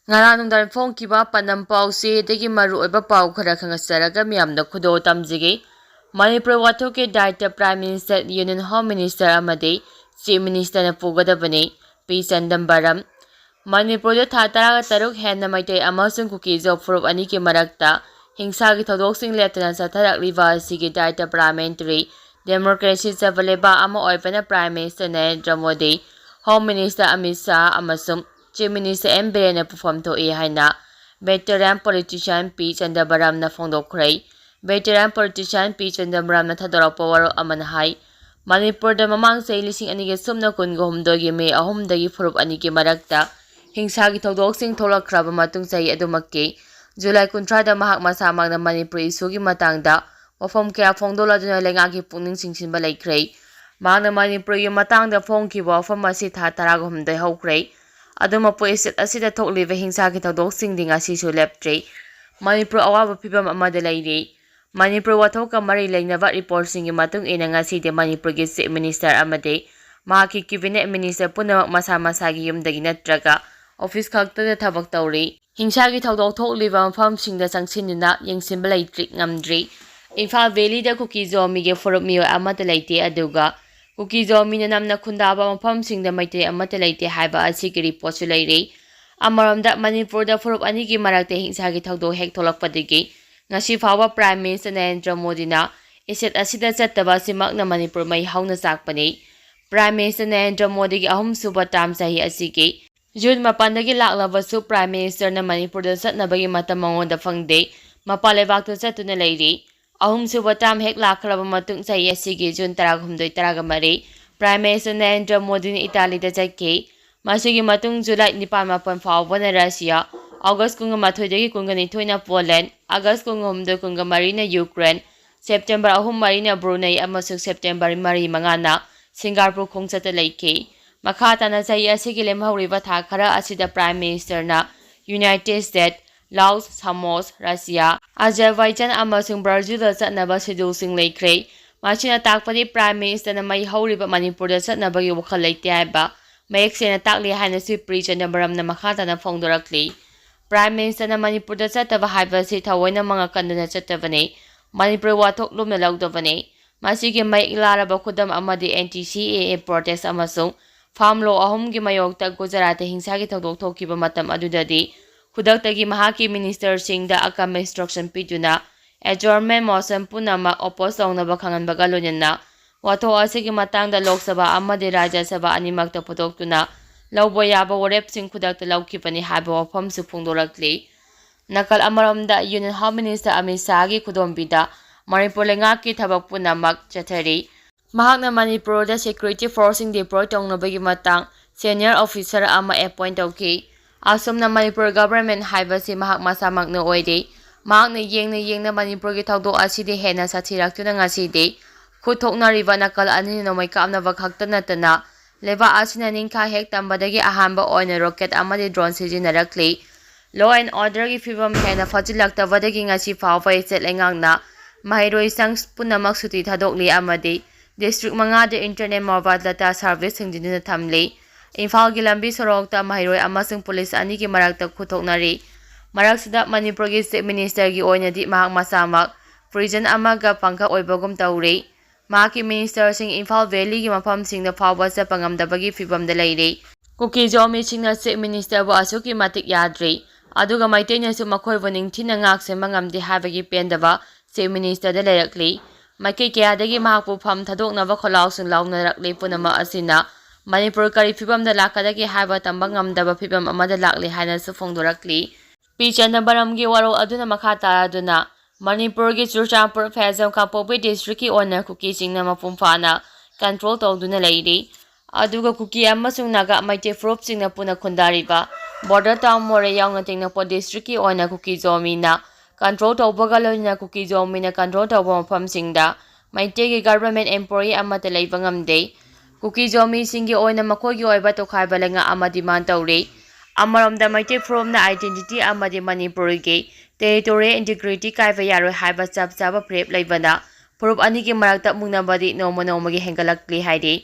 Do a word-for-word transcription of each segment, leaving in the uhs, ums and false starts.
ꯉꯔꯥꯡ ꯅꯨꯡꯗꯥꯡ ꯐꯣꯡꯈꯤꯕ ꯄꯥꯟꯗꯝ ꯄꯥꯎꯆꯦꯗꯒꯤ ꯃꯔꯨꯑꯣꯏꯕ ꯄꯥꯎ ꯈꯔ ꯈꯪꯒꯠꯆꯔꯒ ꯃꯤꯌꯥꯝꯗ ꯈꯨꯗꯣꯜ ꯇꯝꯖꯒꯦ꯫ ꯃꯅꯤꯄꯨꯔ ꯋꯥꯊꯣꯛꯀꯤ ꯗꯥꯏꯇ Prime Minister, Union Home Minister ꯑꯃꯗꯤ Chief Ministerꯅ ꯄꯨꯒꯗꯕꯅꯤ, ꯄꯤ ꯆꯤꯗꯝꯕꯔꯝ꯫ ꯃꯅꯤꯄꯨꯔꯗ ꯊꯥ ꯇꯔꯥꯒ ꯇꯔꯨꯛ ꯍꯦꯟꯅ ꯃꯩꯇꯩ ꯑꯃꯁꯨꯡ ꯀꯨꯀꯤꯖꯣ ꯐꯨꯔꯨꯞ ꯑꯅꯤꯒꯤ ꯃꯔꯛꯇ ꯍꯤꯡꯁꯥꯒꯤ ꯊꯧꯗꯣꯛꯁꯤꯡ ꯂꯦꯞꯇꯅ ꯆꯠꯊꯔꯛꯂꯤꯕ ꯑꯁꯤꯒꯤ ꯗꯥꯏꯇ Parliamentary Democracy ꯆꯠꯄ ꯂꯩꯕꯥꯛ ꯑꯃ ꯑꯣꯏꯕꯅ Prime Minister Narendra Modi, Home Minister Amit Shah ꯑꯃꯁꯨꯡ Chief Minister ꯑꯦꯟ ꯕꯤꯔꯦꯟꯅ ꯄꯨꯐꯝ ꯊꯣꯛꯏ ꯍꯥꯏꯅ veteran politician ꯄꯤ ꯆꯤꯗꯝꯕꯔꯝꯅ ꯐꯣꯡꯗꯣꯛꯈ꯭ꯔꯦ꯫ Veteran politician ꯄꯤ ꯆꯤꯗꯝꯕꯔꯝꯅ ꯊꯥꯗꯣꯔꯛꯄ ꯋꯥꯔꯣꯜ ꯑꯃꯅ ꯍꯥꯏ, ꯃꯅꯤꯄꯨꯔꯗ ꯃꯃꯥꯡ ꯆꯍꯤ ꯂꯤꯁꯤꯡ ꯑꯅꯤꯒ ꯁꯨꯞꯅ ꯀꯨꯟꯒ ꯍꯨꯝꯗꯣꯏꯒꯤ ꯃꯦ ꯑꯍꯨꯝꯗꯒꯤ ꯐꯨꯔꯨꯞ ꯑꯅꯤꯒꯤ ꯃꯔꯛꯇ ꯍꯤꯡꯁꯥꯒꯤ ꯊꯧꯗꯣꯛꯁꯤꯡ ꯊꯣꯛꯂꯛꯈ꯭ꯔꯕ ꯃꯇꯨꯡ, ꯆꯍꯤ ꯑꯗꯨꯃꯛꯀꯤ ꯖꯨꯂꯥꯏ ꯀꯨꯟꯊ꯭ꯔꯥꯗ ꯃꯍꯥꯛ ꯃꯁꯥꯃꯛꯅ ꯃꯅꯤꯄꯨꯔ issueꯒꯤ ꯃꯇꯥꯡꯗ ꯋꯥꯐꯝ ꯀꯌꯥ ꯐꯣꯡꯗꯣꯛꯂꯗꯨꯅ ꯂꯩꯉꯥꯛꯀꯤ ꯄꯨꯛꯅꯤꯡ ꯆꯤꯡꯁꯤꯟꯕ ꯂꯩꯈ꯭ꯔꯦ꯫ ꯃꯍꯥꯛꯅ ꯃꯅꯤꯄꯨꯔꯒꯤ ꯃꯇꯥꯡꯗ ꯐꯣꯡꯈꯤꯕ ꯋꯥꯐꯝ ꯑꯁꯤ ꯊꯥ ꯇꯔꯥꯒ ꯍꯨꯝꯗꯣꯏ ꯍꯧꯈ꯭ꯔꯦ꯫ ꯑꯗꯨꯃꯛꯄꯨ, state ꯑꯁꯤꯗ ꯊꯣꯛꯂꯤꯕ ꯍꯤꯡꯁꯥꯒꯤ ꯊꯧꯗꯣꯛꯁꯤꯡꯗꯤ ꯉꯁꯤꯁꯨ ꯂꯦꯞꯇ꯭ꯔꯤ꯫ ꯃꯅꯤꯄꯨꯔ ꯑꯋꯥꯕ ꯐꯤꯚꯝ ꯑꯃꯗ ꯂꯩꯔꯤ꯫ ꯃꯅꯤꯄꯨꯔ ꯋꯥꯊꯣꯛꯀ ꯃꯔꯤ ꯂꯩꯅꯕ reportꯁꯤꯡꯒꯤ ꯃꯇꯨꯡ ꯏꯟꯅ, ꯉꯁꯤꯗꯤ ꯃꯅꯤꯄꯨꯔꯒꯤ Chief Minister ꯑꯃꯗꯤ ꯃꯍꯥꯛꯀꯤ Cabinet Minister ꯄꯨꯝꯅꯃꯛ ꯃꯁꯥ ꯃꯁꯥꯒꯤ ꯌꯨꯝꯗꯒꯤ ꯅꯠꯇ꯭ꯔꯒ office ꯈꯛꯇꯗ ꯊꯕꯛ ꯇꯧꯔꯤ꯫ ꯍꯤꯡꯁꯥꯒꯤ ꯊꯧꯗꯣꯛ ꯊꯣꯛꯂꯤꯕ ꯃꯐꯝꯁꯤꯡꯗ ꯆꯪꯁꯤꯟꯗꯨꯅ ꯌꯦꯡꯁꯤꯟꯕ ꯂꯩꯇ꯭ꯔꯤ, ꯉꯝꯗ꯭ꯔꯤ꯫ ꯏꯝꯐꯥꯜ Valleyꯗ ꯀꯨꯀꯤꯖꯣ ꯃꯤꯒꯤ ꯐꯨꯔꯨꯞ ꯃꯤꯑꯣꯏ ꯑꯃꯠꯇ ꯂꯩꯇꯦ, ꯑꯗꯨꯒ ꯀꯨꯀꯤꯖꯣ ꯃꯤꯅ ꯅꯝꯅ ꯈꯨꯟꯗꯥꯕ ꯃꯐꯝꯁꯤꯡꯗ ꯃꯩꯇꯩ ꯑꯃꯠꯇ ꯂꯩꯇꯦ ꯍꯥꯏꯕ ꯑꯁꯤꯒꯤ reportꯁꯨ ꯂꯩꯔꯤ꯫ ꯑꯃꯔꯣꯝꯗ, ꯃꯅꯤꯄꯨꯔꯗ ꯐꯨꯔꯨꯞ ꯑꯅꯤꯒꯤ ꯃꯔꯛꯇ ꯍꯤꯡꯁꯥꯒꯤ ꯊꯧꯗꯣꯛ ꯍꯦꯛ ꯊꯣꯛꯂꯛꯄꯗꯒꯤ ꯉꯁꯤ ꯐꯥꯎꯕ Prime Minister ꯅꯔꯦꯟꯗ꯭ꯔ ꯃꯣꯗꯤꯅ state ꯑꯁꯤꯗ ꯆꯠꯇꯕ ꯑꯁꯤꯃꯛꯅ ꯃꯅꯤꯄꯨꯔ ꯃꯩ ꯍꯧꯅ ꯆꯥꯛꯄꯅꯤ꯫ Prime Minister ꯅꯔꯦꯟꯗ꯭ꯔ ꯃꯣꯗꯤꯒꯤ ꯑꯍꯨꯝꯁꯨꯕ term ꯆꯍꯤ ꯑꯁꯤꯒꯤ ꯖꯨꯟ ꯃꯥꯄꯟꯗꯒꯤ ꯂꯥꯛꯂꯕꯁꯨ Prime Ministerꯅ ꯃꯅꯤꯄꯨꯔꯗ ꯆꯠꯅꯕꯒꯤ ꯃꯇꯝ ꯃꯉꯣꯟꯗ ꯐꯪꯗꯦ꯫ ꯃꯄꯥꯟ ꯂꯩꯕꯥꯛꯇ ꯆꯠꯇꯨꯅ ꯂꯩꯔꯤ꯫ ꯑꯍꯨꯝꯁꯨꯕ term ꯍꯦꯛ ꯂꯥꯛꯈ꯭ꯔꯕ ꯃꯇꯨꯡ, ꯆꯍꯤ ꯑꯁꯤꯒꯤ ꯖꯨꯟ ꯇꯔꯥꯍꯨꯝꯗꯣꯏ, ꯇꯔꯥꯃꯔꯤ, Prime Minister ꯅꯔꯦꯟꯗ꯭ꯔ ꯃꯣꯗꯤꯅ ꯏꯇꯥꯂꯤꯗ ꯆꯠꯈꯤ꯫ ꯃꯁꯤꯒꯤ ꯃꯇꯨꯡ ꯖꯨꯂꯥꯏ ꯅꯤꯄꯥꯟ, ꯃꯥꯄꯟ ꯐꯥꯎꯕꯅ ꯔꯁꯤꯌꯥ, ꯑꯣꯒꯁ ꯀꯨꯟꯃꯥꯊꯣꯏꯗꯒꯤ ꯀꯨꯟꯅꯤꯊꯣꯏꯅ ꯄꯣꯂꯦꯟ, ꯑꯣꯒꯁ ꯀꯨꯟꯍꯨꯝꯗꯣꯏ, ꯀꯨꯟꯃꯔꯤꯅ ꯌꯨꯀ꯭ꯔꯦꯟ, ꯁꯦꯞꯇꯦꯝꯕꯔ ꯑꯍꯨꯝ, ꯃꯔꯤꯅ ꯕ꯭ꯔꯨꯅꯩ ꯑꯃꯁꯨꯡ ꯁꯦꯞꯇꯦꯝꯕꯔ ꯃꯔꯤ, ꯃꯉꯥꯅ ꯁꯤꯡꯒꯥꯄꯨꯔ ꯈꯣꯡꯆꯠꯇ ꯂꯩꯈꯤ꯫ ꯃꯈꯥ ꯇꯥꯅ ꯆꯍꯤ ꯑꯁꯤꯒꯤ ꯂꯦꯝꯍꯧꯔꯤꯕ ꯊꯥ ꯈꯔ ꯑꯁꯤꯗ Prime Ministerꯅ United States, Laos, Samoa, Russia, Azerbaijan ꯑꯃꯁꯨꯡ ꯕ꯭ꯔꯥꯖꯤꯜꯗ ꯆꯠꯅꯕ scheduleꯁꯤꯡ ꯂꯩꯈ꯭ꯔꯦ꯫ ꯃꯁꯤꯅ ꯇꯥꯛꯄꯗꯤ Prime Ministerꯅ ꯃꯩ ꯍꯧꯔꯤꯕ ꯃꯅꯤꯄꯨꯔꯗ ꯆꯠꯅꯕꯒꯤ ꯋꯥꯈꯜ ꯂꯩꯇꯦ ꯍꯥꯏꯕ ꯃꯌꯦꯛ ꯁꯦꯡꯅ ꯇꯥꯛꯂꯤ ꯍꯥꯏꯅꯁꯨ ꯄꯤ ꯆꯤꯗꯝꯕꯔꯝꯅ ꯃꯈꯥ ꯇꯥꯅ ꯐꯣꯡꯗꯣꯔꯛꯂꯤ꯫ ꯄ꯭ꯔꯥꯏꯝ ꯃꯤꯅꯤꯁꯇꯔꯅ ꯃꯅꯤꯄꯨꯔꯗ ꯆꯠꯇꯕ ꯍꯥꯏꯕꯁꯤ ꯊꯑꯣꯏꯅ ꯃꯉꯛ ꯀꯟꯗꯨꯅ ꯆꯠꯇꯕꯅꯤ꯫ ꯃꯅꯤꯄꯨꯔ ꯋꯥꯊꯣꯛ ꯂꯨꯝꯅ ꯂꯧꯗꯕꯅꯤ꯫ ꯃꯁꯤꯒꯤ ꯃꯌꯦꯛ ꯂꯥꯔꯕ ꯈꯨꯗꯝ ꯑꯃꯗꯤ ꯑꯦꯟꯇꯤ ꯁꯤ ꯑꯦ ꯑꯦ ꯄ꯭ꯔꯣꯇꯦꯁ ꯑꯃꯁꯨꯡ ꯐꯥꯔꯝ ꯂꯣ ꯑꯍꯨꯝꯒꯤ ꯃꯥꯌꯣꯛꯇ ꯒꯨꯖꯔꯥꯠꯇ ꯍꯤꯡꯁꯥꯒꯤ ꯊꯧꯗꯣꯛ ꯊꯣꯛꯈꯤꯕ ꯃꯇꯝ ꯑꯗꯨꯗꯗꯤ ꯈꯨꯗꯛꯇꯒꯤ ꯃꯍꯥꯛꯀꯤ ꯃꯤꯅꯤꯁꯇꯔꯁꯤꯡꯗ ꯑꯀꯟꯕ ꯏꯟꯁꯇ꯭ꯔꯛꯁꯟ ꯄꯤꯗꯨꯅ ꯑꯦꯖꯣꯔꯟꯃꯦꯟ ꯃꯣꯁꯟ ꯄꯨꯝꯅꯃꯛ ꯑꯣꯄꯣꯖ ꯇꯧꯅꯕ ꯈꯪꯍꯟꯕꯒ ꯂꯣꯏꯅꯅ ꯋꯥꯊꯣꯛ ꯑꯁꯤꯒꯤ ꯃꯇꯥꯡꯗ ꯂꯣꯛ ꯁꯚꯥ ꯑꯃꯗꯤ ꯔꯥꯖ꯭ꯌ ꯁꯚꯥ ꯑꯅꯤꯃꯛꯇ ꯄꯨꯊꯣꯛꯇꯨꯅ ꯂꯧꯕ ꯌꯥꯕ ꯋꯥꯔꯦꯞꯁꯤꯡ ꯈꯨꯗꯛꯇ ꯂꯧꯈꯤꯕꯅꯤ ꯍꯥꯏꯕ ꯋꯥꯐꯝꯁꯨ ꯐꯣꯡꯗꯣꯔꯛꯂꯤ꯫ ꯅꯥꯀꯜ ꯑꯃꯔꯣꯝꯗ ꯌꯨꯅꯤꯌꯟ ꯍꯣꯝ ꯃꯤꯅꯤꯁꯇꯔ ꯑꯃꯤꯠ ꯁꯥꯍꯒꯤ ꯈꯨꯗꯣꯝꯕꯤꯗ ꯃꯅꯤꯄꯨꯔ ꯂꯩꯉꯥꯛꯀꯤ ꯊꯕꯛ ꯄꯨꯝꯅꯃꯛ ꯆꯠꯊꯔꯤ꯫ ꯃꯍꯥꯛꯅ ꯃꯅꯤꯄꯨꯔꯗ ꯁꯦꯀ꯭ꯌꯨꯔꯤꯇꯤ ꯐꯣꯔꯁꯁꯤꯡ ꯗꯤꯄ꯭ꯂꯣꯏ ꯇꯧꯅꯕꯒꯤ ꯃꯇꯥꯡ ꯁꯦꯅꯤꯌꯔ ꯑꯣꯐꯤꯁꯔ ꯑꯃ ꯑꯦꯄꯣꯏꯟ ꯇꯧꯈꯤ꯫ ꯑꯁꯨꯝꯅ ꯃꯅꯤꯄꯨꯔ ꯒꯚꯔꯟꯃꯦꯟ ꯍꯥꯏꯕꯁꯤ ꯃꯍꯥꯛ ꯃꯁꯥꯃꯛꯅ ꯑꯣꯏꯔꯤ꯫ ꯃꯍꯥꯛꯅ ꯌꯦꯡꯅ ꯌꯦꯡꯅ ꯃꯅꯤꯄꯨꯔꯒꯤ ꯊꯧꯗꯣꯛ ꯑꯁꯤꯗꯤ ꯍꯦꯟꯅ ꯁꯥꯊꯤꯔꯛꯇꯨꯅ ꯉꯁꯤꯗꯤ ꯈꯨꯠ ꯊꯣꯛꯅꯔꯤꯕ ꯅꯥꯀꯜ ꯑꯅꯤꯅ ꯅꯣꯡꯃꯩ ꯀꯥꯞꯅꯕ ꯈꯛꯇ ꯅꯠꯇꯅ ꯂꯩꯕꯥꯛ ꯑꯁꯤꯅ ꯅꯤꯡꯈꯥ ꯍꯦꯛ ꯇꯝꯕꯗꯒꯤ ꯑꯍꯥꯟꯕ ꯑꯣꯏꯅ ꯔꯣꯀꯦꯠ ꯑꯃꯗꯤ ꯗ꯭ꯔꯣꯟ ꯁꯤꯖꯤꯟꯅꯔꯛꯂꯤ꯫ ꯂꯣ ꯑꯦꯟ ꯑꯣꯔꯗꯔꯒꯤ ꯐꯤꯕꯝ ꯍꯦꯟꯅ ꯐꯠꯆꯤꯜꯂꯛꯇꯕꯗꯒꯤ ꯉꯁꯤ ꯐꯥꯎꯕ ꯏꯁꯇꯦꯠ ꯂꯩꯉꯥꯛꯅ ꯃꯍꯩꯔꯣꯏ ꯁꯪ ꯄꯨꯝꯅꯃꯛ ꯁꯨꯇꯤ ꯊꯥꯗꯣꯛꯂꯤ ꯑꯃꯗꯤ ꯗꯤꯁꯇ꯭ꯔꯤꯛ ꯃꯉꯥꯗ ꯏꯟꯇꯔꯅꯦꯠ ꯃꯣꯕꯥꯏꯜ ꯗꯇꯥ ꯁꯥꯔꯚꯤꯁ ꯊꯤꯡꯖꯤꯟꯗꯨꯅ ꯊꯝꯂꯤ꯫ ꯏꯝꯐꯥꯜꯒꯤ ꯂꯝꯕꯤ ꯁꯣꯔꯣꯛꯇ ꯃꯍꯩꯔꯣꯏ ꯑꯃꯁꯨꯡ ꯄꯨꯂꯤꯁ ꯑꯅꯤꯒꯤ ꯃꯔꯛꯇ ꯈꯨꯠꯊꯣꯛꯅꯔꯤ꯫ ꯃꯔꯛꯁꯤꯗ ꯃꯅꯤꯄꯨꯔꯒꯤ ꯆꯤꯐ ꯃꯤꯅꯤꯁꯇꯔꯒꯤ ꯑꯣꯏꯅꯗꯤ ꯃꯍꯥꯛ ꯃꯁꯥꯃꯛ ꯄ꯭ꯔꯤꯖꯟ ꯑꯃꯒ ꯄꯪꯀ ꯑꯣꯏꯕꯒꯨꯝ ꯇꯧꯔꯤ꯫ ꯃꯍꯥꯛꯀꯤ ꯃꯤꯅꯤꯁꯇꯔꯁꯤꯡ ꯏꯝꯐꯥꯜ ꯚꯦꯂꯤꯒꯤ ꯃꯐꯝꯁꯤꯡꯗ ꯐꯥꯎꯕ ꯆꯠꯄ ꯉꯝꯗꯕꯒꯤ ꯐꯤꯕꯝꯗ ꯂꯩꯔꯤ꯫ ꯀꯨꯀꯤ ꯖꯣꯃꯤꯁꯤꯡꯅ ꯆꯤꯐ ꯃꯤꯅꯤꯁꯇꯔꯕꯨ ꯑꯁꯨꯛꯀꯤ ꯃꯇꯤꯛ ꯌꯥꯗ꯭ꯔꯤ, ꯑꯗꯨꯒ ꯃꯩꯇꯩꯅꯁꯨ ꯃꯈꯣꯏꯕꯨ ꯅꯤꯡꯊꯤꯅ ꯉꯥꯛ ꯁꯦꯟꯕ ꯉꯝꯗꯦ ꯍꯥꯏꯕꯒꯤ ꯄꯦꯟꯗꯕ ꯆꯤꯐ ꯃꯤꯅꯤꯁꯇꯔꯗ ꯂꯩꯔꯛꯂꯤ꯫ ꯃꯥꯏꯀꯩ ꯀꯌꯥꯗꯒꯤ ꯃꯍꯥꯛꯄꯨ ꯐꯝ ꯊꯥꯗꯣꯛꯅꯕ ꯈꯣꯜꯂꯥꯎꯁꯤꯡ ꯂꯥꯎꯅꯔꯛꯂꯤ꯫ ꯄꯨꯝꯅꯃꯛ ꯑꯁꯤꯅ ꯃꯅꯤꯄꯨꯔ ꯀꯔꯤ ꯐꯤꯕꯝꯗ ꯂꯥꯛꯀꯗꯒꯦ ꯍꯥꯏꯕ ꯇꯝꯕ ꯉꯝꯗꯕ ꯐꯤꯕꯝ ꯑꯃꯗ ꯂꯥꯛꯂꯤ ꯍꯥꯏꯅꯁꯨ ꯐꯣꯡꯗꯣꯔꯛꯂꯤ꯫ ꯄꯤ ꯆꯤꯗꯝꯕꯔꯝꯒꯤ ꯋꯥꯔꯣꯜ ꯑꯗꯨꯅ ꯃꯈꯥ ꯇꯥꯔꯗꯨꯅ ꯃꯅꯤꯄꯨꯔꯒꯤ ꯆꯨꯔꯆꯥꯟꯄꯨꯔ, ꯐꯦꯖꯝ, ꯀꯥꯡꯄꯣꯛꯄꯤ ꯗꯤꯁꯇ꯭ꯔꯤꯛꯀꯤ ꯑꯣꯏꯅ ꯀꯨꯀꯤꯁꯤꯡꯅ ꯃꯄꯨꯡ ꯐꯥꯅ ꯀꯟꯇ꯭ꯔꯣꯜ ꯇꯧꯗꯨꯅ ꯂꯩꯔꯤ꯫ ꯑꯗꯨꯒ ꯀꯨꯀꯤ ꯑꯃꯁꯨꯡ ꯅꯥꯒꯥ ꯃꯩꯇꯩ ꯐꯨꯔꯨꯞꯁꯤꯡꯅ ꯄꯨꯟꯅ ꯈꯨꯟꯗꯥꯔꯤꯕ ꯕꯣꯔꯗꯔ ꯇꯥꯎꯟ ꯃꯣꯔꯦ ꯌꯥꯎꯅ ꯇꯦꯡꯅꯧꯄꯜ ꯗꯤꯁꯇ꯭ꯔꯤꯛꯀꯤ ꯑꯣꯏꯅ ꯀꯨꯀꯤ ꯖꯣꯃꯤꯅ ꯀꯟꯇ꯭ꯔꯣꯜ ꯇꯧꯕꯒ ꯂꯣꯏꯅꯅ ꯀꯨꯀꯤ ꯖꯣꯃꯤꯅ ꯀꯟꯇ꯭ꯔꯣꯜ ꯇꯧꯕ ꯃꯐꯝꯁꯤꯡꯗ ꯃꯩꯇꯩꯒꯤ ꯒꯚꯔꯟꯃꯦꯟ ꯑꯦꯝꯄ꯭ꯂꯣꯌꯤ ꯑꯃꯠꯇ ꯂꯩꯕ ꯉꯝꯗꯦ꯫ ꯀꯨꯀꯤ ꯖꯣꯃꯤꯁꯤꯡꯒꯤ ꯑꯣꯏꯅ ꯃꯈꯣꯏꯒꯤ ꯑꯣꯏꯕ ꯇꯣꯈꯥꯏꯕ ꯂꯩꯉꯥꯛ ꯑꯃ ꯗꯤꯃꯥꯟ ꯇꯧꯔꯤ꯫ ꯑꯃꯔꯣꯝꯗ ꯃꯩꯇꯩ ꯐꯨꯔꯨꯞꯅ ꯑꯥꯏꯗꯦꯟꯇꯤꯇꯤ ꯑꯃꯗꯤ ꯃꯅꯤꯄꯨꯔꯒꯤ ꯇꯦꯔꯤꯇꯣꯔꯤꯌꯦꯜ ꯏꯟꯇꯤꯒ꯭ꯔꯤꯇꯤ ꯀꯥꯏꯕ ꯌꯥꯔꯣꯏ ꯍꯥꯏꯕ ꯆꯞ ꯆꯥꯕ ꯐꯤꯔꯦꯞ ꯂꯩꯕꯅ ꯐꯨꯔꯨꯞ ꯑꯅꯤꯒꯤ ꯃꯔꯛꯇ ꯃꯨꯛꯅꯕꯗꯤ ꯅꯣꯡꯃ ꯅꯣꯡꯃꯒꯤ ꯍꯦꯟꯒꯠꯂꯛꯂꯤ ꯍꯥꯏꯔꯤ꯫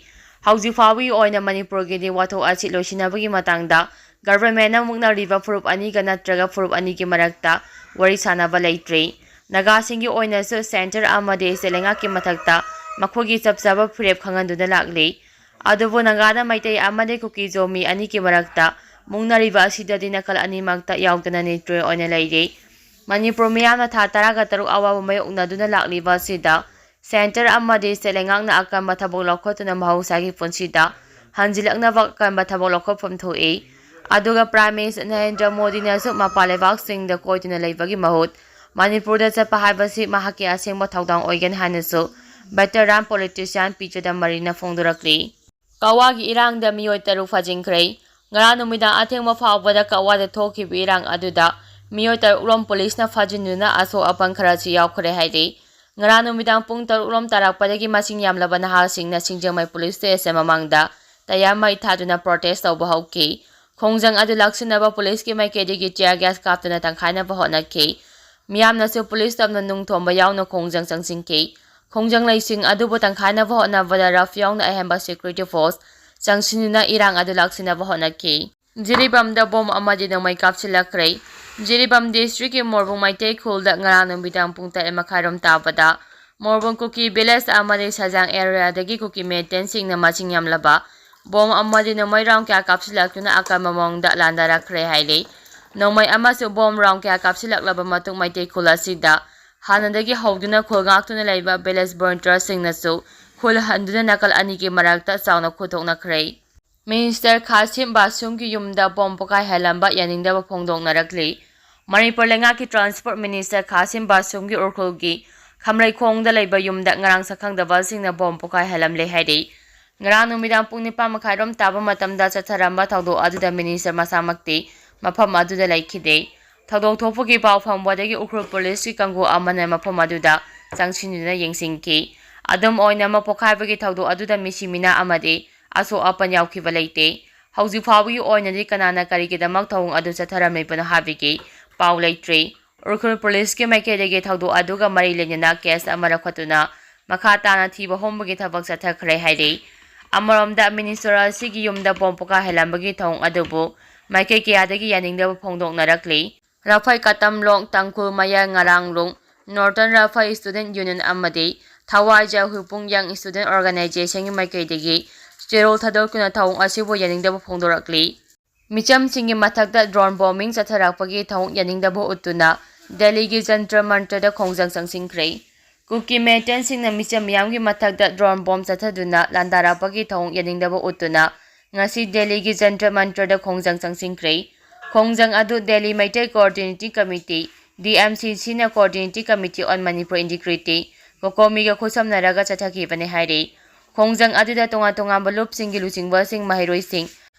ꯍꯧꯖꯤꯛ ꯐꯥꯎꯕꯒꯤ ꯑꯣꯏꯅ ꯃꯅꯤꯄꯨꯔꯒꯤꯗꯤ ꯋꯥꯊꯣꯛ ꯑꯁꯤ ꯂꯣꯏꯁꯤꯟꯅꯕꯒꯤ ꯃꯇꯥꯡꯗ ꯒꯚꯔꯟꯃꯦꯟꯅ ꯃꯨꯛꯅꯔꯤꯕ ꯐꯨꯔꯨꯞ ꯑꯅꯤꯒ ꯅꯠꯇ꯭ꯔꯒ ꯐꯨꯔꯨꯞ ꯑꯅꯤꯒꯤ ꯃꯔꯛꯇ ꯋꯥꯔꯤ ꯁꯥꯅꯕ ꯂꯩꯇ꯭ꯔꯤ꯫ ꯅꯥꯒꯥꯁꯤꯡꯒꯤ ꯑꯣꯏꯅꯁꯨ ꯁꯦꯟꯇꯔ ꯑꯃꯗꯤ ꯁ꯭ꯇꯦꯠ ꯂꯩꯉꯥꯛꯀꯤ ꯃꯊꯛꯇ ꯃꯈꯣꯏꯒꯤ ꯆꯞ ꯆꯥꯕ ꯐꯤꯔꯦꯞ ꯈꯪꯍꯟꯗꯨꯅ ꯂꯥꯛꯂꯤ꯫ ꯑꯗꯨꯕꯨ ꯅꯥꯒꯥꯗ ꯃꯩꯇꯩ ꯑꯃꯗꯤ ꯀꯨꯀꯤ ꯖꯣꯃꯤ ꯑꯅꯤꯒꯤ ꯃꯔꯛꯇ ꯃꯨꯛꯅꯔꯤꯕ ꯑꯁꯤꯗꯗꯤ ꯅꯥꯀꯜ ꯑꯅꯤꯃꯛꯇ ꯌꯥꯎꯗꯅ ꯅ꯭ꯌꯨꯇ꯭ꯔꯦꯜ ꯑꯣꯏꯅ ꯂꯩꯔꯤ꯫ ꯃꯅꯤꯄꯨꯔ ꯃꯤꯌꯥꯝꯅ ꯊꯥ ꯇꯔꯥꯒ ꯇꯔꯨꯛ ꯑꯋꯥꯕ ꯃꯥꯌꯣꯛꯅꯗꯨꯅ ꯂꯥꯛꯂꯤꯕ ꯑꯁꯤꯗ ꯁꯦꯟꯇꯔ ꯑꯃꯗꯤ ꯁ꯭ꯇꯦꯠ ꯂꯩꯉꯥꯛꯅ ꯑꯀꯟꯕ ꯊꯕꯛ ꯂꯧꯈꯠꯇꯨꯅ ꯃꯍꯧꯁꯥꯒꯤ ꯄꯨꯟꯁꯤꯗ ꯍꯟꯖꯤꯜꯂꯛꯅꯕ ꯑꯀꯟꯕ ꯊꯕꯛ ꯂꯧꯈꯠꯐꯝ ꯊꯣꯛꯏ꯫ ꯑꯗꯨꯒ ꯄ꯭ꯔꯥꯏꯝ ꯃꯤꯅꯤꯁꯇꯔ ꯅꯔꯦꯟꯗ꯭ꯔ ꯃꯣꯗꯤꯅꯁꯨ ꯃꯄꯥꯟ ꯂꯩꯕꯥꯛꯁꯤꯡꯗ ꯀꯣꯏꯗꯨꯅ ꯂꯩꯕꯒꯤ ꯃꯍꯨꯠ ꯃꯅꯤꯄꯨꯔꯗ ꯆꯠꯄ ꯍꯥꯏꯕꯁꯤ ꯃꯍꯥꯛꯀꯤ ꯑꯁꯦꯡꯕ ꯊꯧꯗꯥꯡ ꯑꯣꯏꯒꯅꯤ ꯍꯥꯏꯅꯁꯨ ꯚꯦꯇꯔꯥꯟ ꯄꯣꯂꯤꯇꯤꯁꯤꯌꯥꯟ ꯄꯤ ꯆꯤꯗꯝꯕꯔꯤꯅ ꯐꯣꯡꯗꯣꯔꯛꯂꯤ꯫ ꯀꯛꯋꯥꯒꯤ ꯏꯔꯥꯡꯗ ꯃꯤꯑꯣꯏ ꯇꯔꯨꯛ ꯐꯥꯖꯤꯟꯈ꯭ꯔꯦ꯫ ꯉꯔꯥꯡ ꯅꯨꯃꯤꯗꯥꯡ ꯑꯊꯦꯡꯕ ꯐꯥꯎꯕꯗ ꯀꯛꯋꯥꯗ ꯊꯣꯛꯈꯤꯕ ꯏꯔꯥꯡ ꯑꯗꯨꯗ ꯃꯤꯑꯣꯏ ꯇꯔꯨꯛ ꯔꯣꯝ ꯄꯨꯂꯤꯁꯅ ꯐꯥꯖꯤꯟꯗꯨꯅ ꯑꯁꯣꯛ ꯑꯄꯟ ꯈꯔꯁꯨ ꯌꯥꯎꯈ꯭ꯔꯦ ꯍꯥꯏꯔꯤ꯫ ꯉꯔꯥꯡ ꯅꯨꯃꯤꯗꯥꯡ ꯄꯨꯡ ꯇꯔꯨꯛ ꯔꯣꯝ ꯇꯥꯔꯛꯄꯗꯒꯤ ꯃꯁꯤꯡ ꯌꯥꯝꯂꯕ ꯅꯍꯥꯁꯤꯡꯅ ꯁꯤꯡꯖꯃꯩ ꯄꯨꯂꯤꯁ ꯁ꯭ꯇꯦꯁꯟ ꯃꯃꯥꯡꯗ ꯇꯌꯥꯔ ꯃꯩ ꯊꯥꯗꯨꯅ ꯄ꯭ꯔꯣꯇꯦꯁ ꯇꯧꯕ ꯍꯧꯈꯤ꯫ ꯈꯣꯡꯖꯪ ꯑꯗꯨ ꯂꯥꯛꯁꯤꯟꯅꯕ ꯄꯨꯂꯤꯁꯀꯤ ꯃꯥꯏꯀꯩꯗꯒꯤ ꯇꯤꯌꯥꯔ ꯒ꯭ꯌꯥꯁ ꯀꯥꯞꯇꯨꯅ ꯇꯪꯈꯥꯏꯅꯕ ꯍꯣꯠꯅꯈꯤ꯫ ꯃꯤꯌꯥꯝꯅꯁꯨ ꯄꯨꯂꯤꯁ ꯇꯝꯅ ꯅꯨꯡ ꯊꯣꯝꯕ ꯌꯥꯎꯅ ꯈꯣꯡꯖꯪ ꯆꯪꯁꯤꯟꯈꯤ꯫ ꯈꯣꯡꯖꯪꯂꯩꯁꯤꯡ ꯑꯗꯨꯕꯨ ꯇꯪꯈꯥꯏꯅꯕ ꯍꯣꯠꯅꯕꯗ ꯔꯐ ꯌꯥꯎꯅ ꯑꯍꯦꯟꯕ ꯁꯦꯀ꯭ꯌꯨꯔꯤꯇꯤ ꯐꯣꯔꯁ ꯆꯪꯁꯤꯟꯗꯨꯅ ꯏꯔꯥꯡ ꯑꯗꯨ ꯂꯥꯛꯁꯤꯟꯅꯕ ꯍꯣꯠꯅꯈꯤ꯫ ꯖꯤꯔꯤꯕꯥꯝꯗ ꯕꯣꯝ ꯑꯃꯗꯤ ꯅꯣꯡꯃꯩ ꯀꯥꯞꯁꯤꯜꯂꯛꯈ꯭ꯔꯦ꯫ ꯖꯤꯔꯤꯕꯥꯝ ꯗꯤꯁꯇ꯭ꯔꯤꯛꯀꯤ ꯃꯣꯔꯕꯨꯡ ꯃꯩꯇꯩ ꯈꯨꯜꯗ ꯉꯔꯥꯡ ꯅꯨꯃꯤꯗꯥꯡ ꯄꯨꯡ ꯇꯔꯦꯠ ꯃꯈꯥꯏꯔꯣꯝ ꯇꯥꯕꯗ ꯃꯣꯔꯕꯨꯡ ꯀꯨꯀꯤ ꯚꯤꯂꯦꯖ ꯑꯃꯗꯤ ꯁꯖꯥꯡ ꯑꯦꯔꯤꯌꯥꯗꯒꯤ ꯀꯨꯀꯤ ꯃꯤꯂꯤꯇꯦꯟꯁꯤꯡꯅ ꯃꯁꯤꯡ ꯌꯥꯝꯂꯕ ꯕꯣꯝ ꯑꯃꯗꯤ ꯅꯣꯡꯃꯩ ꯔꯥꯎꯟ ꯀꯌꯥ ꯀꯥꯞꯁꯤꯜꯂꯛꯇꯨꯅ ꯑꯀꯟꯕ ꯃꯑꯣꯡꯗ ꯂꯥꯟꯗꯥꯔꯛꯈ꯭ꯔꯦ ꯍꯥꯏꯔꯤ꯫ ꯅꯣꯡꯃꯩ ꯑꯃꯁꯨ ꯕꯣꯝ ꯔꯥꯎꯟ ꯀꯌꯥ ꯀꯥꯞꯁꯤꯜꯂꯛꯂꯕ ꯃꯇꯨꯡ ꯃꯩꯇꯩ ꯈꯨꯜ ꯑꯁꯤꯗ ꯍꯥꯟꯅꯗꯒꯤ ꯍꯧꯗꯨꯅ ꯈꯨꯜ ꯉꯥꯛꯇꯨꯅ ꯂꯩꯕ ꯚꯤꯂꯦꯖ ꯚꯣꯂꯨꯟꯇꯤꯌꯔꯁꯤꯡꯅꯁꯨ ꯈꯨꯜ ꯍꯟꯗꯨꯅ ꯅꯥꯀꯜ ꯑꯅꯤꯒꯤ ꯃꯔꯛꯇ ꯆꯥꯎꯅ ꯈꯨꯠꯊꯣꯛꯅꯈ꯭ꯔꯦ꯫ ꯃꯤꯅꯤꯁꯇꯔ ꯈꯥꯁꯤꯝ ꯕꯥꯁꯨꯝꯒꯤ ꯌꯨꯝꯗ ꯕꯣꯝ ꯄꯣꯈꯥꯏꯍꯜꯂꯝꯕ ꯌꯥꯅꯤꯡꯗꯕ ꯐꯣꯡꯗꯣꯛꯅꯔꯛꯂꯤ꯫ ꯃꯅꯤꯄꯨꯔ ꯂꯩꯉꯥꯛꯀꯤ ꯇ꯭ꯔꯥꯟꯁꯄꯣꯔꯠ ꯃꯤꯅꯤꯁꯇꯔ ꯈꯥꯁꯤꯝ ꯕꯥꯁꯨꯝꯒꯤ ꯎꯈ꯭ꯔꯨꯜꯒꯤ ꯈꯝꯔꯩꯈꯣꯡꯗ ꯂꯩꯕ ꯌꯨꯝꯗ ꯉꯔꯥꯡ ꯁꯛꯈꯪꯗꯕꯁꯤꯡꯅ ꯕꯣꯝ ꯄꯣꯈꯥꯏꯍꯜꯂꯝꯂꯦ ꯍꯥꯏꯔꯤ꯫ ꯉꯔꯥꯡ ꯅꯨꯃꯤꯗꯥꯡ ꯄꯨꯡ ꯅꯤꯄꯥꯟ ꯃꯈꯥꯏꯔꯣꯝ ꯇꯥꯕ ꯃꯇꯝꯗ ꯆꯠꯊꯔꯝꯕ ꯊꯧꯗꯣꯛ ꯑꯗꯨꯗ ꯃꯤꯅꯤꯁꯇꯔ ꯃꯁꯥꯃꯛꯇꯤ ꯃꯐꯝ ꯑꯗꯨꯗ ꯂꯩꯈꯤꯗꯦ꯫ ꯊꯧꯗꯣꯛ ꯊꯣꯛꯄꯒꯤ ꯄꯥꯎ ꯐꯪꯕꯗꯒꯤ ꯎꯈ꯭ꯔꯨꯜ ꯄꯨꯂꯤꯁꯀꯤ ꯀꯥꯡꯕꯨ ꯑꯃꯅ ꯃꯐꯝ ꯑꯗꯨꯗ ꯆꯪꯁꯤꯟꯗꯨꯅ ꯌꯦꯡꯁꯤꯟꯈꯤ꯫ ꯑꯗꯨꯝ ꯑꯣꯏꯅꯃꯛ, ꯄꯣꯈꯥꯏꯕꯒꯤ ꯊꯧꯗꯣꯛ ꯑꯗꯨꯗ ꯃꯤꯁꯤ ꯃꯤꯅꯥ ꯑꯃꯗꯤ ꯑꯁꯣꯛ ꯑꯄꯟ ꯌꯥꯎꯈꯤꯕ ꯂꯩꯇꯦ꯫ ꯍꯧꯖꯤꯛ ꯐꯥꯎꯕꯒꯤ ꯑꯣꯏꯅꯗꯤ ꯀꯅꯥꯅ ꯀꯔꯤꯒꯤꯗꯃꯛ ꯊꯧꯑꯣꯡ ꯑꯗꯨ ꯆꯠꯊꯔꯝꯂꯤꯕꯅꯣ ꯍꯥꯏꯕꯒꯤ ꯄꯥꯎ ꯂꯩꯇ꯭ꯔꯤ꯫ ꯎꯈ꯭ꯔꯨꯜ ꯄꯨꯂꯤꯁꯀꯤ ꯃꯥꯏꯀꯩꯗꯒꯤ ꯊꯧꯗꯣꯛ ꯑꯗꯨꯒ ꯃꯔꯤ ꯂꯩꯅꯅ ꯀꯦꯁ ꯑꯃ ꯂꯧꯈꯠꯇꯨꯅ ꯃꯈꯥ ꯇꯥꯅ ꯊꯤꯕ ꯍꯨꯝꯕꯒꯤ ꯊꯕꯛ ꯆꯠꯊꯈ꯭ꯔꯦ ꯍꯥꯏꯔꯤ꯫ ꯑꯃꯔꯣꯝꯗ, ꯃꯤꯅꯤꯁꯣꯔꯥ ꯑꯁꯤꯒꯤ ꯌꯨꯝꯗ ꯕꯣꯝ ꯄꯣꯈꯥꯏꯍꯜꯂꯝꯕꯒꯤ ꯊꯧꯑꯣꯡ ꯑꯗꯨꯕꯨ ꯃꯥꯏꯀꯩ ꯀꯌꯥꯗꯒꯤ ꯌꯥꯅꯤꯡꯗꯕ ꯐꯣꯡꯗꯣꯛꯅꯔꯛꯂꯤ꯫ ꯔꯐꯥꯏ ꯀꯇꯝꯂꯣꯡ, ꯇꯥꯡꯈꯨꯜ ꯃꯌꯥꯏ ꯉꯔꯥꯡꯂꯣꯡ, Northern Rafai Student Union ꯑꯃꯗꯤ ꯊꯋꯥꯏ ꯖꯍꯨꯄꯨꯡ Young Student Organizationꯒꯤ ꯃꯥꯏꯀꯩꯗꯒꯤ ꯆꯦꯔꯣꯜ ꯊꯥꯗꯣꯛꯇꯨꯅ ꯊꯧꯑꯣꯡ ꯑꯁꯤꯕꯨ ꯌꯥꯅꯤꯡꯗꯕ ꯐꯣꯡꯗꯣꯔꯛꯂꯤ꯫ ꯃꯤꯆꯝꯁꯤꯡꯒꯤ ꯃꯊꯛꯇ drone bombing ꯆꯠꯊꯔꯛꯄꯒꯤ ꯊꯧꯑꯣꯡ ꯌꯥꯅꯤꯡꯗꯕ ꯎꯠꯇꯨꯅ ꯗꯦꯜꯂꯤꯒꯤ ꯖꯟꯇꯔ ꯃꯟꯇꯔꯗ ꯈꯣꯡꯖꯪ ꯆꯪꯁꯤꯟꯈ꯭ꯔꯦ꯫ ꯀꯨꯀꯤ ꯃꯤꯂꯤꯇꯦꯟꯁꯤꯡꯅ ꯃꯤꯆꯝ ꯃꯤꯌꯥꯝꯒꯤ ꯃꯊꯛꯇ drone bomb ꯆꯠꯊꯗꯨꯅ ꯂꯥꯟꯗꯥꯔꯛꯄꯒꯤ ꯊꯧꯑꯣꯡ ꯌꯥꯅꯤꯡꯗꯕ ꯎꯠꯇꯨꯅ ꯉꯁꯤ ꯗꯦꯜꯂꯤꯒꯤ ꯖꯟꯇꯔ ꯃꯟꯇꯔꯗ ꯈꯣꯡꯖꯪ ꯆꯪꯁꯤꯟꯈ꯭ꯔꯦ꯫ ꯈꯣꯡꯖꯪ ꯑꯗꯨ Delhi Meitei Coordinating Committee, D M C C ꯅ Coordinating Committee on Manipur Integrity, COCOMI ꯒ ꯈꯨꯠꯁꯝꯅꯔꯒ ꯆꯠꯊꯈꯤꯕꯅꯤ ꯍꯥꯏꯔꯤ꯫ ꯈꯣꯡꯖꯪ ꯑꯗꯨꯗ ꯇꯣꯉꯥꯟ ꯇꯣꯉꯥꯟꯕ ꯂꯨꯞꯁꯤꯡꯒꯤ ꯂꯨꯆꯤꯡꯕꯁꯤꯡ, ꯃꯍꯩꯔꯣꯏꯁꯤꯡ,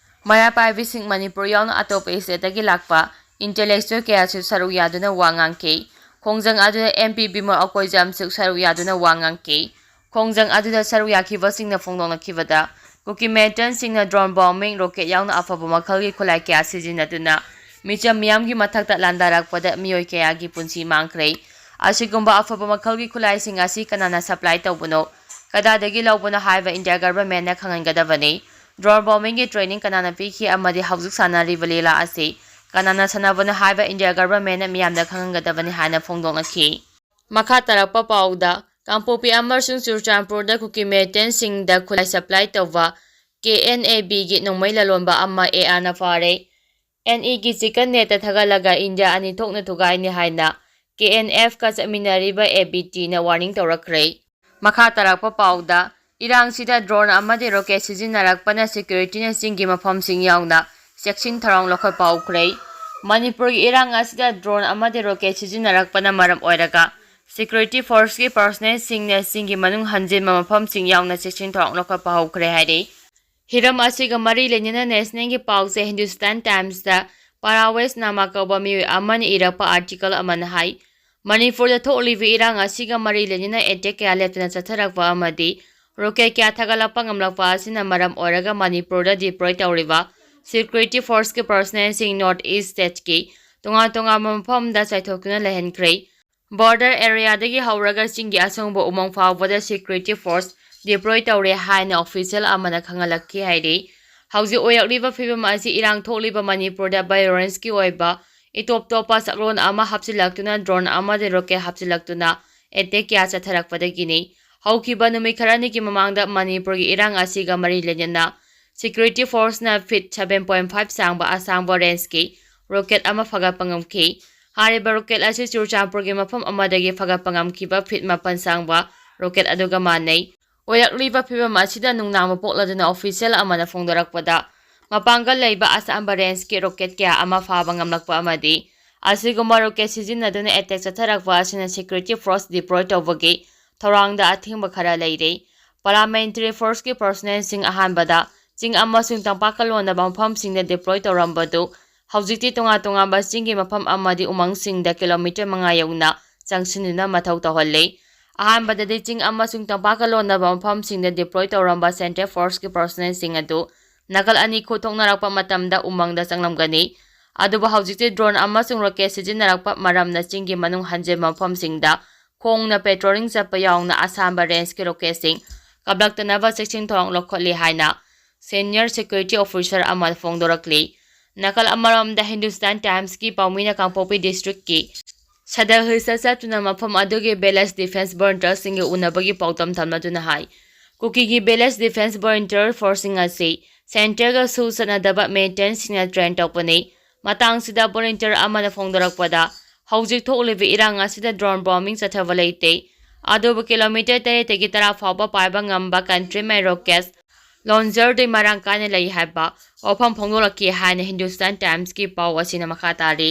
ꯃꯩꯔꯥ ꯄꯥꯏꯕꯤꯁꯤꯡ, ꯃꯅꯤꯄꯨꯔ ꯌꯥꯎꯅ ꯑꯇꯣꯞꯄ stateꯇꯒꯤ ꯂꯥꯛꯄ intellectual ꯀꯌꯥꯁꯨ ꯁꯔꯨꯛ ꯌꯥꯗꯨꯅ ꯋꯥ ꯉꯥꯡꯈꯤ꯫ ꯈꯣꯡꯖꯪ ꯑꯗꯨꯗ M P ꯕꯤꯃꯣꯜ ꯑꯀꯣꯏꯖꯥꯝꯁꯨ ꯁꯔꯨꯛ ꯌꯥꯗꯨꯅ ꯋꯥ ꯉꯥꯡꯈꯤ꯫ ꯈꯣꯡꯖꯪ ꯑꯗꯨꯗ ꯁꯔꯨꯛ ꯌꯥꯈꯤꯕꯁꯤꯡꯅ ꯐꯣꯡꯗꯣꯛꯅꯈꯤꯕꯗ, ꯀꯨꯀꯤ ꯃꯤꯂꯤꯇꯦꯟꯁꯤꯡꯅ drone bombing, rocket ꯌꯥꯎꯅ ꯑꯐꯕ ꯃꯈꯜꯒꯤ ꯈꯨꯠꯂꯥꯏ ꯀꯌꯥ ꯁꯤꯖꯤꯟꯅꯗꯨꯅ ꯃꯤꯆꯝ ꯃꯤꯌꯥꯝꯒꯤ ꯃꯊꯛꯇ ꯂꯥꯟꯗꯥꯔꯛꯄꯗ ꯃꯤꯑꯣꯏ ꯀꯌꯥꯒꯤ ꯄꯨꯟꯁꯤ ꯃꯥꯡꯈ꯭ꯔꯦ꯫ ꯑꯁꯤꯒꯨꯝꯕ ꯑꯐꯕ ꯃꯈꯜꯒꯤ ꯈꯨꯠꯂꯥꯏꯁꯤꯡ ꯑꯁꯤ ꯀꯅꯥꯅ supply ꯇꯧꯕꯅꯣ, ꯀꯗꯥꯏꯗꯒꯤ ꯂꯧꯕꯅꯣ ꯍꯥꯏꯕ India governmentꯅ ꯈꯪꯍꯟꯒꯗꯕꯅꯤ꯫ Drone bombingꯒꯤ training ꯀꯅꯥꯅ ꯄꯤꯈꯤ ꯑꯃꯗꯤ ꯍꯧꯖꯤꯛ ꯁꯥꯟꯅꯔꯤꯕ ꯂꯤꯂꯥ ꯑꯁꯤ ꯀꯅꯥꯅ ꯁꯥꯟꯅꯕꯅꯣ ꯍꯥꯏꯕ India governmentꯅ ꯃꯤꯌꯥꯝꯗ ꯈꯪꯍꯟꯒꯗꯕꯅꯤ ꯍꯥꯏꯅ ꯐꯣꯡꯗꯣꯛꯅꯈꯤ꯫ ꯃꯈꯥ ꯇꯥꯔꯛꯄ ꯄꯥꯎꯗ, ꯀꯥꯡꯄꯣꯛꯄꯤ ꯑꯃꯁꯨꯡ ꯆꯨꯔꯆꯥꯟꯄꯨꯔꯗ ꯀꯨꯀꯤ ꯃꯤꯂꯤꯇꯦꯟꯁꯤꯡꯗ ꯈꯨꯠꯂꯥꯏ supply ꯇꯧꯕ K N A Bꯒꯤ ꯅꯣꯡꯃꯩ ꯂꯂꯣꯟꯕ ꯑꯃ A Rꯅ ꯐꯥꯔꯦ꯫ N Eꯒꯤ chicken netꯇ ꯊꯥꯒꯠꯂꯒ India ꯑꯅꯤ ꯊꯣꯛꯅ ꯊꯨꯒꯥꯏꯅꯤ ꯍꯥꯏꯅ K N Fꯀ ꯆꯠꯃꯤꯟꯅꯔꯤꯕ A B Tꯅ warning ꯇꯧꯔꯛꯈ꯭ꯔꯦ꯫ ꯃꯈꯥ ꯇꯥꯔꯛꯄ ꯄꯥꯎꯗ, ꯏꯔꯥꯡꯁꯤꯗ drone ꯑꯃꯗꯤ rocket ꯁꯤꯖꯤꯟꯅꯔꯛꯄꯅ securityꯅ ꯆꯤꯡꯒꯤ ꯃꯐꯝꯁꯤꯡ ꯌꯥꯎꯅ ꯆꯦꯛꯁꯤꯟ ꯊꯧꯔꯥꯡ ꯂꯧꯈꯠꯄ ꯍꯧꯈ꯭ꯔꯦ꯫ ꯃꯅꯤꯄꯨꯔꯒꯤ ꯏꯔꯥꯡ ꯑꯁꯤꯗ drone ꯑꯃꯗꯤ rocket ꯁꯤꯖꯤꯟꯅꯔꯛꯄꯅ ꯃꯔꯝ ꯑꯣꯏꯔꯒ security forceꯀꯤ personnelꯁꯤꯡꯅ ꯆꯤꯡꯒꯤ ꯃꯅꯨꯡ ꯍꯟꯖꯤꯟꯕ ꯃꯐꯝꯁꯤꯡ ꯌꯥꯎꯅ ꯆꯦꯛꯁꯤꯟ ꯊꯧꯔꯥꯡ ꯂꯧꯈꯠꯄ ꯍꯧꯈ꯭ꯔꯦ ꯍꯥꯏꯔꯤ꯫ ꯍꯤꯔꯝ ꯑꯁꯤꯒ ꯃꯔꯤ ꯂꯩꯅꯅ nationalꯒꯤ ꯄꯥꯎꯆꯦ Hindustan Timesꯇ ꯄꯔꯥꯋꯦꯁ ꯅꯥꯃꯥ ꯀꯧꯕ ꯃꯤꯑꯣꯏ ꯑꯃꯅ ꯏꯔꯛꯄ article ꯑꯃꯅ ꯍꯥꯏ, ꯃꯅꯤꯄꯨꯔꯗ ꯊꯣꯛꯂꯤꯕ ꯏꯔꯥꯡ ꯑꯁꯤꯒ ꯃꯔꯤ ꯂꯩꯅꯅ attack ꯀꯌꯥ ꯂꯦꯞꯇꯅ ꯆꯠꯊꯔꯛꯄ ꯑꯃꯗꯤ rocket ꯀꯌꯥ ꯊꯥꯒꯠꯂꯛꯄ ꯉꯝꯂꯛꯄ ꯑꯁꯤꯅ ꯃꯔꯝ ꯑꯣꯏꯔꯒ ꯃꯅꯤꯄꯨꯔꯗ deploy ꯇꯧꯔꯤꯕ security forceꯀꯤ personnelꯁꯤꯡ North East stateꯀꯤ ꯇꯣꯉꯥꯟ ꯇꯣꯉꯥꯟꯕ ꯃꯐꯝꯗ ꯆꯥꯏꯊꯣꯛꯇꯨꯅ ꯂꯩꯍꯟꯈ꯭ꯔꯦ꯫ Border areaꯗꯒꯤ ꯍꯧꯔꯒ ꯆꯤꯡꯒꯤ ꯑꯁꯪꯕ ꯎꯃꯪ ꯐꯥꯎꯕꯗ security force deploy ꯇꯧꯔꯦ ꯍꯥꯏꯅ official ꯑꯃꯅ ꯈꯪꯍꯜꯂꯛꯈꯤ ꯍꯥꯏꯔꯤ꯫ ꯍꯧꯖꯤꯛ ꯑꯣꯏꯔꯛꯂꯤꯕ ꯐꯤꯕꯝ ꯑꯁꯤ ꯏꯔꯥꯡ ꯊꯣꯛꯂꯤꯕ ꯃꯅꯤꯄꯨꯔꯗ violenceꯀꯤ ꯑꯣꯏꯕ ꯏꯇꯣꯞ ꯇꯣꯞꯄ ꯁꯛꯂꯣꯟ ꯑꯃ ꯍꯥꯞꯆꯤꯜꯂꯛꯇꯨꯅ, drone ꯑꯃꯗꯤ rocket ꯍꯥꯞꯆꯤꯜꯂꯛꯇꯨꯅ attack ꯀꯌꯥ ꯆꯠꯊꯔꯛꯄꯗꯒꯤꯅꯤ꯫ ꯍꯧꯈꯤꯕ ꯅꯨꯃꯤꯠ ꯈꯔꯅꯤꯒꯤ ꯃꯃꯥꯡꯗ ꯃꯅꯤꯄꯨꯔꯒꯤ ꯏꯔꯥꯡ ꯑꯁꯤꯒ ꯃꯔꯤ ꯂꯩꯅꯅ security forceꯅ feet seven point five ꯁꯥꯡꯕ ꯑꯁꯥꯡꯕ rangeꯀꯤ rocket ꯑꯃ ꯐꯒꯠꯄ ꯉꯝꯈꯤ꯫ ꯍꯥꯏꯔꯤꯕ rocket ꯑꯁꯤ ꯆꯨꯔꯆꯥꯟꯄꯨꯔꯒꯤ ꯃꯐꯝ ꯑꯃꯗꯒꯤ ꯐꯒꯠꯄ ꯉꯝꯈꯤꯕ feet ꯃꯥꯄꯟ ꯁꯥꯡꯕ rocket ꯑꯗꯨꯒ ꯃꯥꯟꯅꯩ꯫ ꯑꯣꯏꯔꯛꯂꯤꯕ ꯐꯤꯕꯝ ꯑꯁꯤꯗ ꯅꯨꯡꯅꯥꯡꯕ ꯄꯣꯛꯂꯗꯨꯅ official ꯑꯃꯅ ꯐꯣꯡꯗꯣꯔꯛꯄꯗ, ꯃꯄꯥꯡꯒꯜ ꯂꯩꯕ ꯑꯁꯥꯡꯕ rangeꯀꯤ rocket ꯀꯌꯥ ꯑꯃ ꯐꯥꯕ ꯉꯝꯂꯛꯄ ꯑꯃꯗꯤ ꯑꯁꯤꯒꯨꯝꯕ rocket ꯁꯤꯖꯤꯟꯅꯗꯨꯅ attack ꯆꯠꯊꯔꯛꯄ ꯑꯁꯤꯅ security force deploy ꯇꯧꯕꯒꯤ ꯊꯧꯔꯥꯡꯗ ꯑꯊꯤꯡꯕ ꯈꯔ ꯂꯩꯔꯦ꯫ Paramilitary forceꯀꯤ personnelꯁꯤꯡ ꯑꯍꯥꯟꯕꯗ ꯆꯤꯡ ꯑꯃꯁꯨꯡ ꯇꯝꯄꯥꯛꯀ ꯂꯣꯟꯅꯕ ꯃꯐꯝꯁꯤꯡꯗ deploy ꯇꯧꯔꯝꯕꯗꯨ ꯍꯧꯖꯤꯛꯇꯤ ꯇꯣꯉꯥꯟ ꯇꯣꯉꯥꯟꯕ ꯆꯤꯡꯒꯤ ꯃꯐꯝ ꯑꯃꯗꯤ ꯎꯃꯪꯁꯤꯡꯗ kilometre ꯃꯉꯥ ꯌꯧꯅ ꯆꯪꯁꯤꯟꯗꯨꯅ ꯃꯊꯧ ꯇꯧꯍꯜꯂꯤ꯫ ꯑꯍꯥꯟꯕꯗꯗꯤ ꯆꯤꯡ ꯑꯃꯁꯨꯡ ꯇꯝꯄꯥꯛꯀ ꯂꯣꯟꯅꯕ ꯃꯐꯝꯁꯤꯡꯗ deploy ꯇꯧꯔꯝꯕ central forceꯀꯤ personnelꯁꯤꯡ ꯑꯗꯨ ꯅꯥꯀꯜ ꯑꯅꯤ ꯈꯨꯠꯊꯣꯛꯅꯔꯛꯄ ꯃꯇꯝꯗ ꯎꯃꯪꯗ ꯆꯪꯂꯝꯒꯅꯤ꯫ ꯑꯗꯨꯕꯨ ꯍꯧꯖꯤꯛꯇꯤ drone ꯑꯃꯁꯨꯡ rocket ꯁꯤꯖꯤꯟꯅꯔꯛꯄ ꯃꯔꯝꯅ ꯆꯤꯡꯒꯤ ꯃꯅꯨꯡ ꯍꯟꯖꯤꯟꯕ ꯃꯐꯝꯁꯤꯡꯗ ꯈꯣꯡꯅ patrolling ꯆꯠꯄ ꯌꯥꯎꯅ ꯑꯁꯥꯡꯕ rangeꯀꯤ rocketꯁꯤꯡ ꯀꯥꯞꯂꯛꯇꯅꯕ ꯆꯦꯛꯁꯤꯟ ꯊꯧꯔꯥꯡ ꯂꯧꯈꯠꯂꯤ ꯍꯥꯏꯅ senior security officer ꯑꯃꯅ ꯐꯣꯡꯗꯣꯔꯛꯂꯤ꯫ ꯅꯥꯀꯜ ꯑꯃꯔꯣꯝꯗ Hindustan Timesꯀꯤ ꯄꯥꯎꯃꯤꯅ ꯀꯥꯡꯄꯣꯛꯄꯤ districtꯀꯤ Sadar Hillsꯇ ꯆꯠꯇꯨꯅ ꯃꯐꯝ ꯑꯗꯨꯒꯤ village defence volunteerꯁꯤꯡꯒ ꯎꯅꯕꯒꯤ ꯄꯥꯎꯗꯝ ꯊꯝꯅꯗꯨꯅ ꯍꯥꯏ, ꯀꯨꯀꯤꯒꯤ village defence volunteer forceꯁꯤꯡ ꯑꯁꯤ centreꯒ ꯁꯨ ꯆꯠꯅꯗꯕ militantꯁꯤꯡꯅ train ꯇꯧꯕꯅꯤ꯫ ꯃꯇꯥꯡꯁꯤꯗ volunteer ꯑꯃꯅ ꯐꯣꯡꯗꯣꯔꯛꯄꯗ, ꯍꯧꯖꯤꯛ ꯊꯣꯛꯂꯤꯕ ꯏꯔꯥꯡ ꯑꯁꯤꯗ drone bombing ꯆꯠꯊꯕ ꯂꯩꯇꯦ, ꯑꯗꯨꯕꯨ kilometre ꯇꯔꯦꯠꯇꯒꯤ ꯇꯔꯥ ꯐꯥꯎꯕ ꯄꯥꯏꯕ ꯉꯝꯕ country-made rockets launcherꯗꯤ ꯃꯔꯥꯡ ꯀꯥꯏꯅ ꯂꯩ ꯍꯥꯏꯕ ꯋꯥꯐꯝ ꯐꯣꯡꯗꯣꯛꯂꯛꯈꯤ ꯍꯥꯏꯅ Hindustan Timesꯀꯤ ꯄꯥꯎ ꯑꯁꯤꯅ ꯃꯈꯥ ꯇꯥꯔꯤ꯫